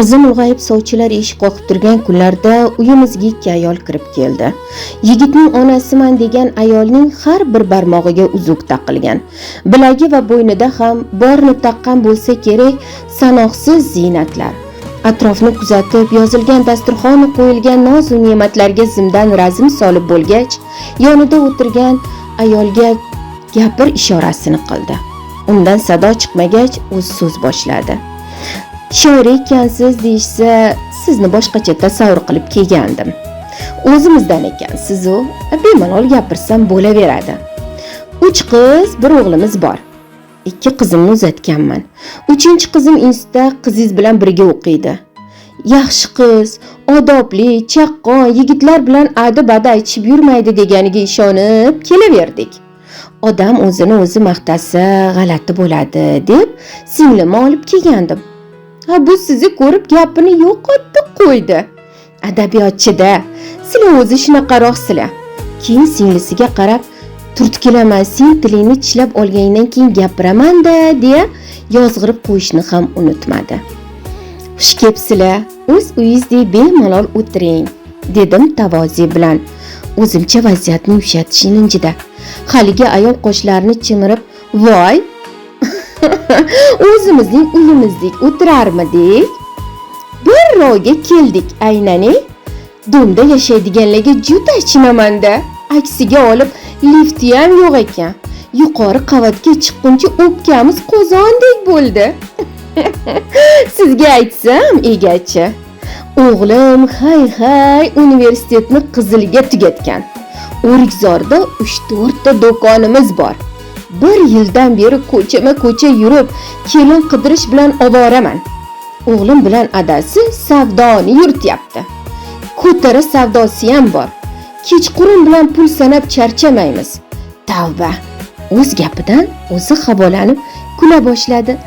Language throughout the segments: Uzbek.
Qizim ulg'ayib sovchilar eshik qoqib turgan kunlarda uyimizga ikki ayol kirib keldi. Yigitning onasiman degan ayolning har bir barmog'iga uzuk taqilgan. Bilagi va bo'ynida ham borini taqqan bo'lsa kerak, sanoqsiz ziynatlar. Atrofni kuzatib, yozilgan dasturxon qo'yilgan noz-u ne'matlarga zimdan razm solib bo'lgach, yonida o'tirgan ayolga gapir ishorasini qildi. Undan sado chiqmagach, o'z so'z boshladi. Shoir ekansiz deyishsa, sizni boshqacha tasavvur qilib kelgandim. O'zimizdan ekansiz-u, bemalol gapirsam bo'laveradi. 3 qiz, 1 o'g'limiz bor. 2 qizimni uzatganman. 3-qizim institutda qizingiz bilan birga o'qiydi. Yaxshi qiz, odobli, chaqqon, yigitlar bilan adi-badi aytishib yurmaydi deganiga ishonib kelaverdik. Odam o'zini o'zi maqtasa g'alati bo'ladi deb singlimni olib kelgandim. Ha, bu sizni ko'rib gapini yo'qotdi qo'ydi. Adabiyotchida, sizlar o'zi shunaqaroqsizlar. Keyin singlisiga qarab, turtkilaman, sen tilingni tishlab olganingdan keyin gapiraman-da, deya yozg'irib qo'yishni ham unutmadi. Xush kelibsizlar, o'z uyingizdek bemalol o'tiring, dedim tavoze bilan. O'zimcha vaziyatni yumshatish ilinjida. Haligi ayol qoshlarini chimirib, voy, o'zimizning uyimizdek o'tirarmidik? Bir royga keldik aynani. Domda yashaydiganlarga juda achinamanda. Aksiga olib lifti ham yo'q ekan. Yuqori qavatga chiqquncha o'pkamiz qozondek bo'ldi. Sizga aytsam, egachi, o'g'lim hay-hay universitetni qizilga tugatgan. O'rikzorda 3-4 ta do'konimiz bor. 1 yildan beri ko'chama-ko'cha yurib, kelin qidirish bilan ovoraman. O'g'lim bilan adasi savdoni yurityapti. Ko'tara savdosi ham bor. Kechqurun bilan pul sanab charchamaymiz. Tavba. O'z gapidan o'zi havolanib kula boshladi.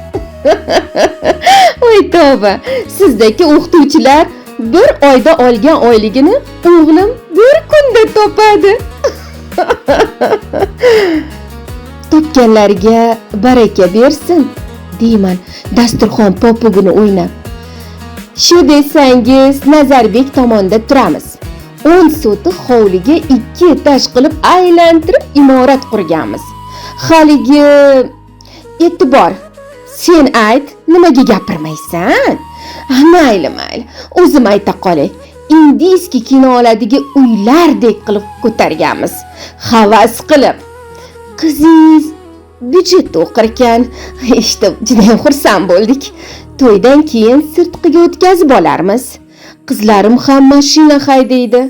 Voy tavba, sizdagi o'qituvchilar bir oyda olgan oyligini o'g'lim bir kunda topadi. Topganlariga baraka bersin, deyman dasturxon popugini o'ynab. Shu desangiz Nazarbek tomonda turamiz. 10 sotix hovliga 2 etaj qilib aylantirib imorat qurganmiz. Haligi e'tibor, sen ayt, nimaga gapirmaysan? Mayli, mayli, o'zim ayta qolay. Indiyskiy kinolardagi uylardek qilib ko'targanmiz. Havas qilib. Qizingiz byudjetda o'qir ekan. Eshitib juda ham xursand bo'ldik. To'ydan keyin sirtqiga o'tkazib olarmiz. Qizlarim ham mashina haydaydi.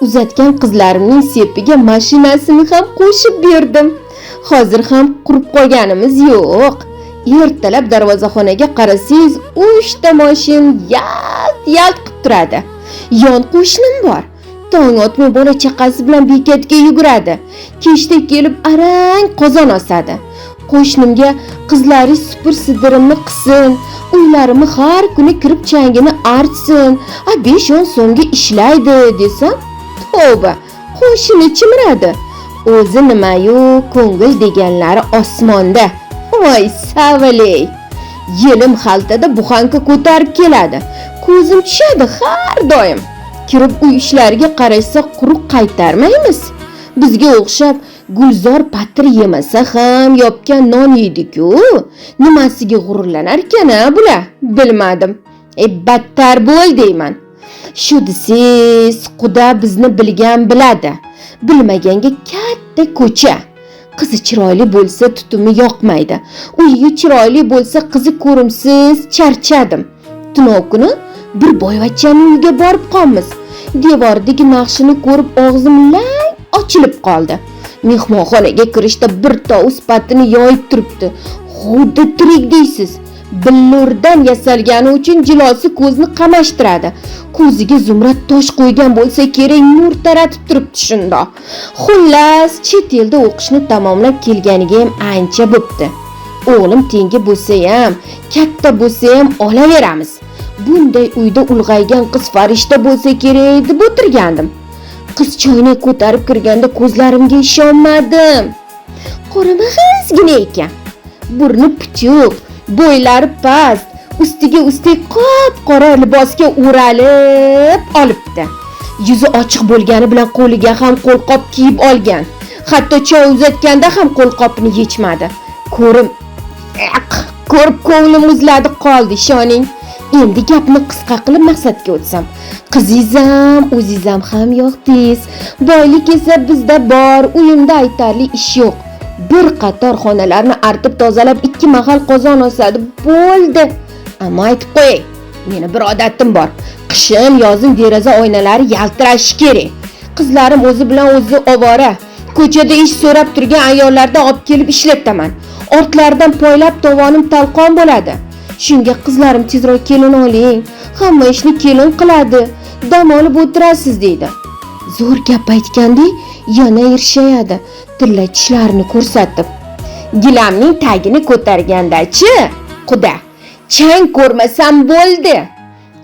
Uzatgan qizlarimning sepiga mashinasini ham qo'shib berdim. Hozir ham qurib qolganimiz yo'q. Ertalab darvozaxonaga qarasangiz, 3 ta mashin yalt-yalt qilib turadi. Yon qo'shnim bor. Tong otmay bola chaqasi bilan bekatga yuguradi. Kechda kelib arang qozon osadi. Qo'shnimga qizlari supur sidirimni qilsin, uylarimni har kuni kirib changini artsin, a 5-10 so'mga ishlaydi desam, tavba, qo'shini chimiradi. O'zi nimayu ko'ngil deganlari osmonda. Voy savaley. Yelim xaltada buxanka ko'tarib keladi. Ko'zim tushadi har doim. Kirib uy ishlariga qarashsa quruq qaytarmaymiz. Bizga o'xshab gulzor patir yemasa ham yopgan non yeydi-ku. Nimasiga g'ururlanar ekan-a bular? Bilmadim. Battar bo'l deyman. Shu desangiz, quda bizni bilgan biladi. Bilmaganga katta ko'cha. Qizi chiroyli bo'lsa tutumi yoqmaydi. Uyi chiroyli bo'lsa qizi ko'rimsiz, charchadim. Tunov kuni bir boyvachchaning uyiga borib qolmiz. Devordagi naqshini ko'rib og'zim lang ochilib qoldi. Mehmonxonaga kirishda bir tovus patini yoyib turibdi. Xuddi tirik deysiz. Billurdan yasalgani uchun jilosi ko'zni qamashtiradi. Ko'ziga zumrad tosh qo'ygan bo'lsa kerak, nur taratib turibdi shundoq. Xullas, chet elda o'qishni tamomlab kelganiga ham ancha bo'pti. O'g'lim tengi bo'lsa ham, katta bo'lsa ham olaveramiz. Bunday uyda ulg'aygan qiz farishta bo'lsa kerak deb o'tirgandim. Qiz choynak ko'tarib kirganda ko'zlarimga ishonmadim. Qoramag'izgina ekan. Burni puchuq, bo'ylari past, Ustiga ustak qop-qora libosga o'ralib olibdi. Yuzi ochiq bo'lgani bilan qo'liga ham qo'lqop kiyib olgan. Hatto choy uzatganda ham qo'lqopini yechmadi. Ko'rib ko'nglim muzladi qoldi, ishoning. Endi gapni qisqa qilib maqsadga o'tsam. Qizingiz ham, o'zingiz ham yoqdingiz. Boylik esa bizda bor, uyimda aytarli ish yo'q. Bir qator xonalarni artib tozalab 2 mahal qozon osadi, bo'ldi. Ammo aytib qo'yay, meni bir odatim bor. Qishin, yozin deraza oynalari yaltirashi kerak. Qizlarim o'zi bilan o'zi ovora. Ko'chada ish so'rab turgan ayollardan olib kelib ishlataman. Ortlaridan poylab tovonim talqon bo'ladi. Shunga qizlarim tezroq kelin oling, hamma ishni kelin qiladi, dam olib o'tirasiz deydi. Zo'r gap aytgandek yana irshayadi, tilla tishlarini ko'rsatib. Gilamning tagini ko'targanda-chi, quda, chang ko'rmasam bo'ldi.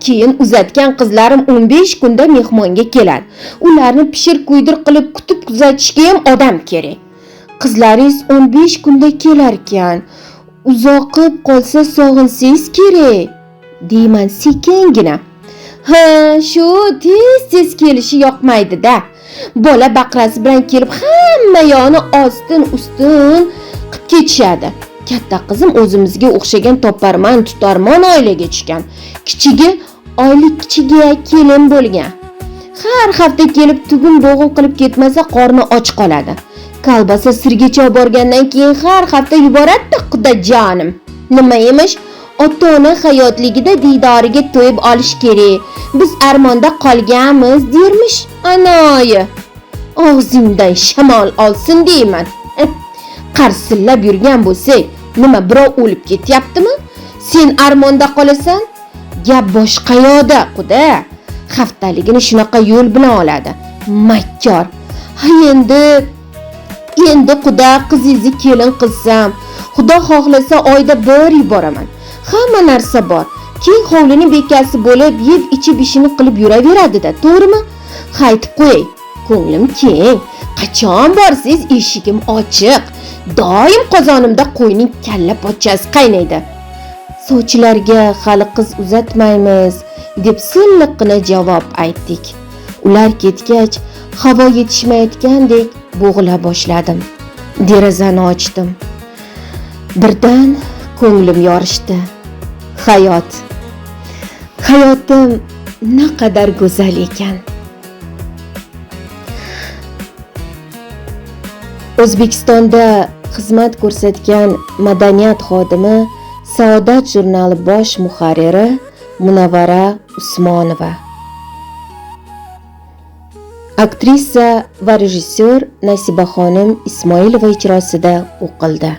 Keyin uzatgan qizlarim 15 kunda mehmonga keladi. Ularni pishir kuydir qilib kutib kuzatishga ham odam kerak. Qizlaringiz 15 kunda kelarkan, uzoqib qolsa sog'insangiz kerak, deyman sekingina. Ha, shu tez-tez kelishi yoqmaydi-da. Bola baqrasi bilan kelib hamma yoqni ostin-ustun qilib ketishadi. Katta qizim o'zimizga o'xshagan toparman, tutarman oilaga tushgan. Kichigi oylik kichiga kelin bo'lgan. Har hafta kelib tugun bo'g'in qilib ketmasa qorni och qoladi. Kalbasa sirgacha borgandan keyin har hafta yuboradi xudojonim. Nima emish? Ota-ona hayotligida diydoriga to'yib olish kerak. Biz armonda qolganmiz dermish anoyi. Og'zingdan shamol olsin deyman. Qarsillab yurgan bo'lsak, nima birov o'lib ketyaptimi? Sen armonda qolasan? Gap boshqa yoqda, quda. Haftaligini shunaqa yo'l bilan oladi. Makkor. Ha endi quda qizingizni kelin qilsam, Xudo xohlasa oyda bir yuboraman. Hamma narsa bor. Keng hovlining bekasi bo'lib, yeb ichib ishini qilib yuraveradi-da, to'g'rimi? Haytib qo'yay. Ko'nglim keng. Qachon borsangiz eshigim ochiq. Doim qozonimda qo'yning kalla pochchasi qaynaydi. Sovchilarga hali qiz uzatmaymiz deb silliqqina javob aytdik. Ular ketgach, havo yetishmayotgandek bo'g'ila boshladim. Derazani ochdim. Birdan ko'nglim yorishdi. Hayot. Hayotim naqadar go'zal ekan. O'zbekistonda xizmat ko'rsatgan madaniyat xodimi, Saodat jurnali bosh muharriri Munavvara Usmonova. Aktrisa va rejissyor Nasibaxonim Ismoilova ijrosida o'qildi.